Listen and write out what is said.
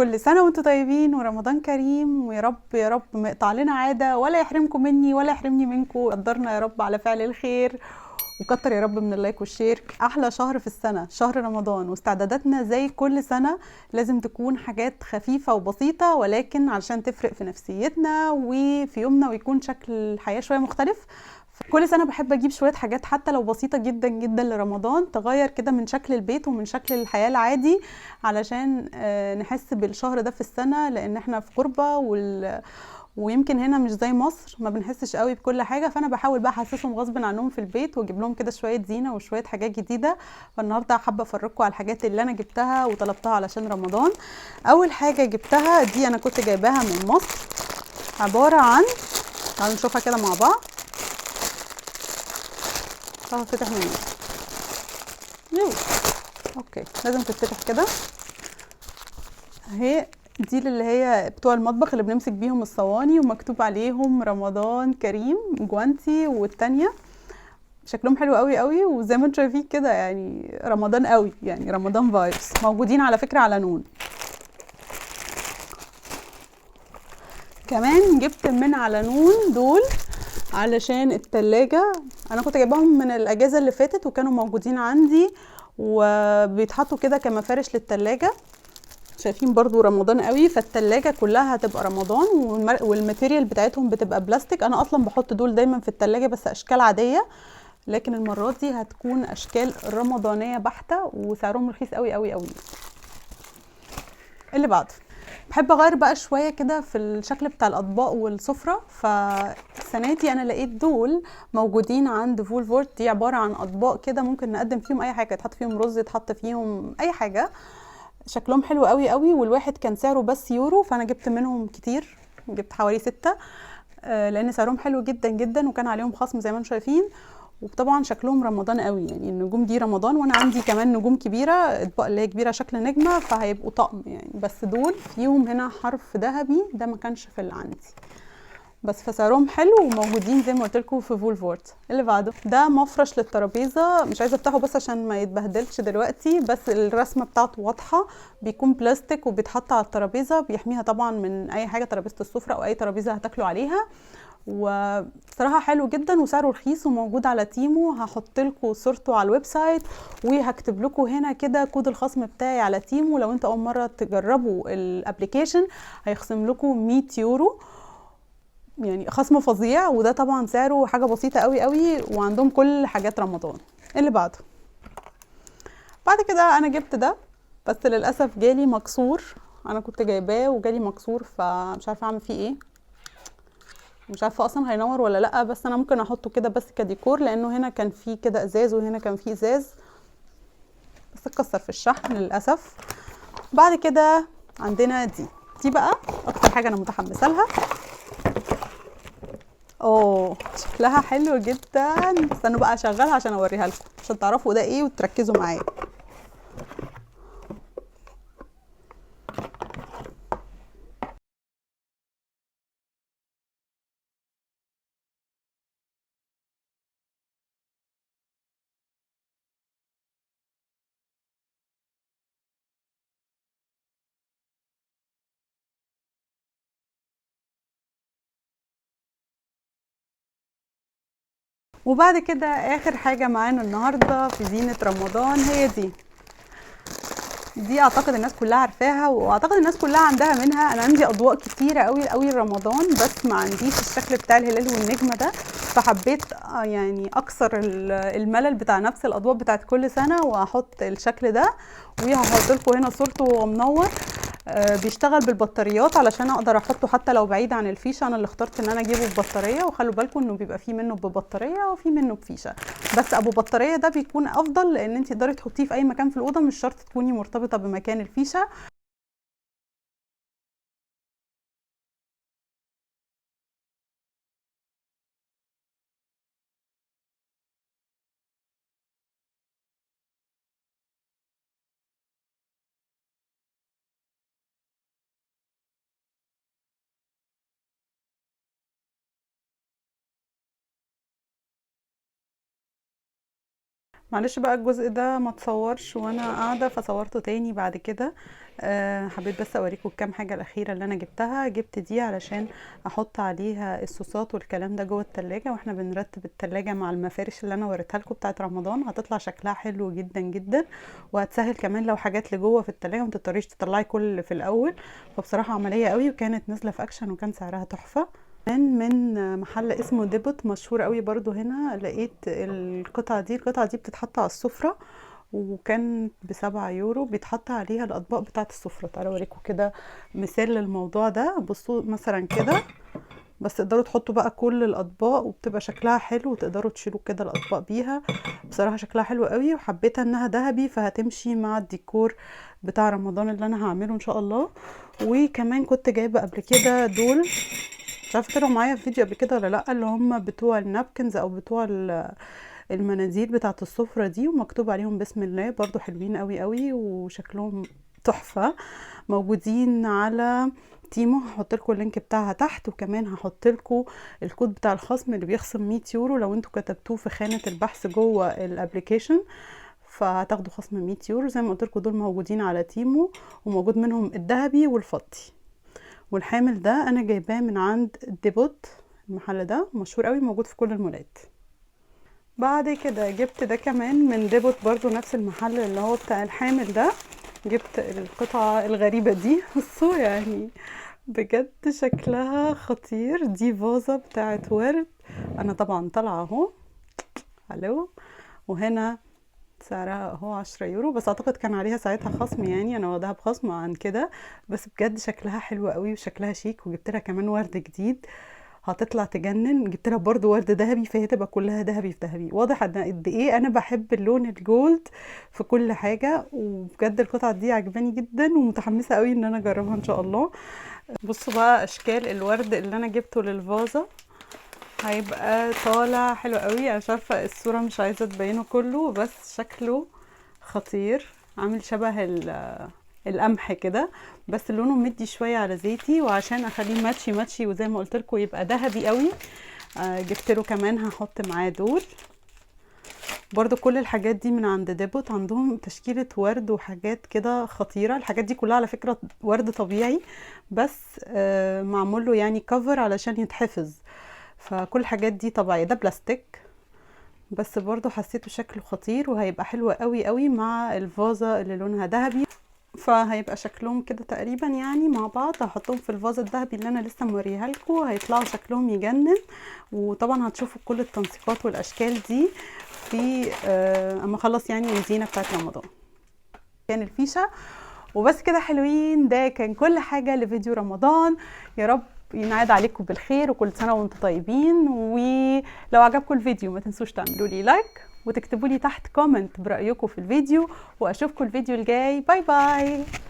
كل سنة وانتم طيبين ورمضان كريم، ويا رب يا رب ما يقطع لنا عادة ولا يحرمكم مني ولا يحرمني منكم. قدرنا يا رب على فعل الخير، وكتر يا رب من ال like وال share. احلى شهر في السنة شهر رمضان، واستعداداتنا زي كل سنة لازم تكون حاجات خفيفة وبسيطة، ولكن علشان تفرق في نفسيتنا وفي يومنا ويكون شكل الحياة شوية مختلف. كل سنة بحب اجيب شوية حاجات حتى لو بسيطة جدا جدا لرمضان، تغير كده من شكل البيت ومن شكل الحياة العادي، علشان نحس بالشهر ده في السنة، لان احنا في غربه ويمكن هنا مش زي مصر ما بنحسش قوي بكل حاجة. فانا بحاول بقى احسسهم غصب عنهم في البيت، واجيب لهم كده شوية زينة وشوية حاجات جديدة. فالنهارده حابة افرجكم على الحاجات اللي انا جبتها وطلبتها علشان رمضان. اول حاجة جبتها دي انا كنت جايباها من مصر، عبارة عن، تعالوا نشوفها كده مع بعض. تفتح منين؟ يو okay، لازم تتفتح كده اهي. دي اللي هي بتوع المطبخ اللي بنمسك بيهم الصواني، ومكتوب عليهم رمضان كريم، جوانتي. والتانية شكلهم حلو قوي قوي، وزي ما انتم شايفين كده يعني رمضان قوي، يعني رمضان vibes. موجودين على فكرة على نون. كمان جبت من على نون دول علشان التلاجة، انا كنت جايباهم من الاجازة اللي فاتت وكانوا موجودين عندي، وبيتحطوا كده كمفارش للتلاجة. شايفين برضو رمضان قوي، فالتلاجة كلها هتبقى رمضان، وال material بتاعتهم بتبقى بلاستيك. انا اصلا بحط دول دايما في التلاجة بس اشكال عادية، لكن المرة دي هتكون اشكال رمضانية بحتة، وسعرهم رخيص قوي قوي قوي. اللي بعده بحب اغير بقى شوية كده في الشكل بتاع الاطباق والسفرة. فالسنة دي انا لقيت دول موجودين عند فولفورت. دي عبارة عن اطباق كده ممكن نقدم فيهم اي حاجة، يتحط فيهم رز، يتحط فيهم اي حاجة. شكلهم حلو قوي قوي، والواحد كان سعره بس يورو، فانا جبت منهم كتير، جبت حوالي 6، لان سعرهم حلو جدا جدا، وكان عليهم خصم زي ما انتم شايفين. وطبعا شكلهم رمضان قوي، يعني النجوم دي رمضان، وانا عندي كمان نجوم كبيرة، اطباق اللي هي كبيرة شكل نجمه، فهيبقوا طقم يعني. بس دول فيهم هنا حرف ذهبي، ده ما كانش في اللي عندي بس، فسعرهم حلو وموجودين زي ما قلت لكم في فولفورت. اللي بعده ده مفرش للترابيزه، مش عايزه افتحه بس عشان ما يتبهدلش دلوقتي، بس الرسمة بتاعته واضحة، بيكون بلاستيك وبيتحط على الترابيزة، بيحميها طبعا من اي حاجة، ترابيزة السفرة او اي ترابيزة هتاكلوا عليها. وصراحة حلو جدا وسعره رخيص وموجود على تيمو. هحط لكم صورته على ال website، وهكتب لكم هنا كده كود الخصم بتاعي على تيمو. لو انتوا اول مرة تجربوا ال application هيخصم لكم 100 يورو، يعني خصم فظيع. وده طبعا سعره حاجة بسيطة قوي قوي، وعندهم كل حاجات رمضان. اللي بعده بعد كده انا جبت ده، بس للاسف جالي مكسور. انا كنت جايباه وجالي مكسور، فمش عارفه اعمل فيه ايه، مش عارفه اصلا هينور ولا لا، بس انا ممكن احطه كده بس كديكور، لانه هنا كان فيه كده ازاز وهنا كان فيه ازاز، بس اتكسر في الشحن للاسف. بعد كده عندنا دي بقى اكتر حاجة انا متحمسة لها. اوه شكلها حلو جدا، استنوا بقى اشغلها عشان اوريها لكم عشان تعرفوا ده ايه وتركزوا معايا. وبعد كده اخر حاجة معانا النهاردة في زينة رمضان هي دي اعتقد الناس كلها عارفاها، واعتقد الناس كلها عندها منها. انا عندي اضواء كتيرة قوي قوي رمضان، بس ما عنديش الشكل بتاع الهلال والنجمة ده، فحبيت يعني اكسر الملل بتاع نفس الاضواء بتاعت كل سنة واحط الشكل ده. وهحط لكم هنا صورته وهو منور. بيشتغل بالبطاريات علشان اقدر احطه حتى لو بعيد عن الفيشه. انا اللي اخترت ان انا اجيبه ببطاريه، وخلوا بالكم انه بيبقى فيه منه ببطاريه وفي منه بفيشه، بس ابو بطارية ده بيكون افضل لان انت تقدري تحطيه في اي مكان في الاوضة، مش شرط تكوني مرتبطة بمكان الفيشه. معلش بقى الجزء ده ما تصورش وانا قاعدة، فصورته تاني بعد كده. حبيت بس اوريكم كام حاجة الاخيرة اللي انا جبتها. جبت دي علشان احط عليها الصوصات والكلام ده جوه التلاجة، واحنا بنرتب التلاجة مع المفارش اللي انا وريتها لكم بتاعت رمضان، هتطلع شكلها حلو جدا جدا، وهتسهل كمان لو حاجات لجوه في التلاجة ما تضطريش تطلعي كل اللي في الاول. فبصراحة عملية قوي، وكانت نازله في اكشن وكان سعرها تحفة. كمان من محل اسمه Depot مشهور قوي برضو هنا، لقيت القطعة دي. القطعة دي بتتحط على السفرة، وكان ب7 يورو، بيتحط عليها الأطباق بتاعة السفرة. تعالوا اوريكم كده مثال للموضوع ده. بصوا مثلا كده، بس تقدروا تحطوا بقى كل الأطباق وبتبقى شكلها حلو، وتقدروا تشيلوا كده الأطباق بيها. بصراحة شكلها حلو قوي، وحبيتها انها ذهبي فهتمشي مع الديكور بتاع رمضان اللي انا هعمله ان شاء الله. وكمان كنت جايبة قبل كده دول، مش عارفه طلعوا معايا في فيديو قبل كده ولا لا، اللي هم بتوع ال napkins او بتوع المناديل بتاعه السفرة دي، ومكتوب عليهم بسم الله، برضو حلوين قوي قوي وشكلهم تحفة. موجودين على Temu، هحط لكم ال link بتاعها تحت، وكمان هحط لكم الكود بتاع الخصم اللي بيخصم 100 يورو لو انتوا كتبتوه في خانه البحث جوه ال application، فهتاخدوا خصم 100 يورو. زي ما قلت لكم دول موجودين على Temu، وموجود منهم الذهبي والفضي. والحامل ده انا جايباه من عند Depot، المحل ده مشهور قوي، موجود في كل المولات. بعد كده جبت ده كمان من Depot برضو، نفس المحل اللي هو بتاع الحامل ده. جبت القطعة الغريبة دي، بصوا بجد شكلها خطير. دي فازة بتاعت ورد، انا طبعا طالعة اهو الو، وهنا سعرها اهو 10 يورو، بس اعتقد كان عليها ساعتها خصم، انا واخداها بخصم عن كده، بس بجد شكلها حلو قوي وشكلها شيك. وجبت لها كمان ورد جديد هتطلع تجنن، جبت لها برضو ورد ذهبي، فهي تبقى كلها ذهبي في ذهبي. واضح ان قد ايه انا بحب اللون ال gold في كل حاجة، وبجد القطعة دي عجباني جدا ومتحمسه قوي ان انا اجربها ان شاء الله. بصوا بقى اشكال الورد اللي انا جبته للفازه، هيبقى طالع حلو قوي. انا مش عارفه الصورة مش عايزه تبينه كله، بس شكله خطير، عامل شبه القمح كده، بس لونه مدي شوية على زيتي، وعشان اخليه ماتشي ماتشي وزي ما قلت لكم يبقى ذهبي قوي، جبت له كمان هحط معاه دول برضو. كل الحاجات دي من عند Depot، عندهم تشكيلة ورد وحاجات كده خطيرة. الحاجات دي كلها على فكرة ورد طبيعي، بس معمول له cover علشان يتحفظ، فكل الحاجات دي طبيعية. ده بلاستيك بس برضو حسيته شكله خطير، وهيبقى حلو قوي قوي مع الفازة اللي لونها ذهبي، فهيبقى شكلهم كده تقريبا مع بعض. هحطهم في الفازة الذهبي اللي انا لسه موريها لكم، هيطلعوا شكلهم يجنن. وطبعا هتشوفوا كل التنسيقات والاشكال دي في اما اخلص الزينة بتاعت رمضان. كان الفيشة وبس كده حلوين. ده كان كل حاجة لفيديو رمضان. يا رب ينعاد عليكم بالخير وكل سنة وانتم طيبين. ولو عجبكم الفيديو ما تنسوش تعملوا لي like وتكتبوا لي تحت comment برأيكم في الفيديو، واشوفكم الفيديو الجاي. bye bye.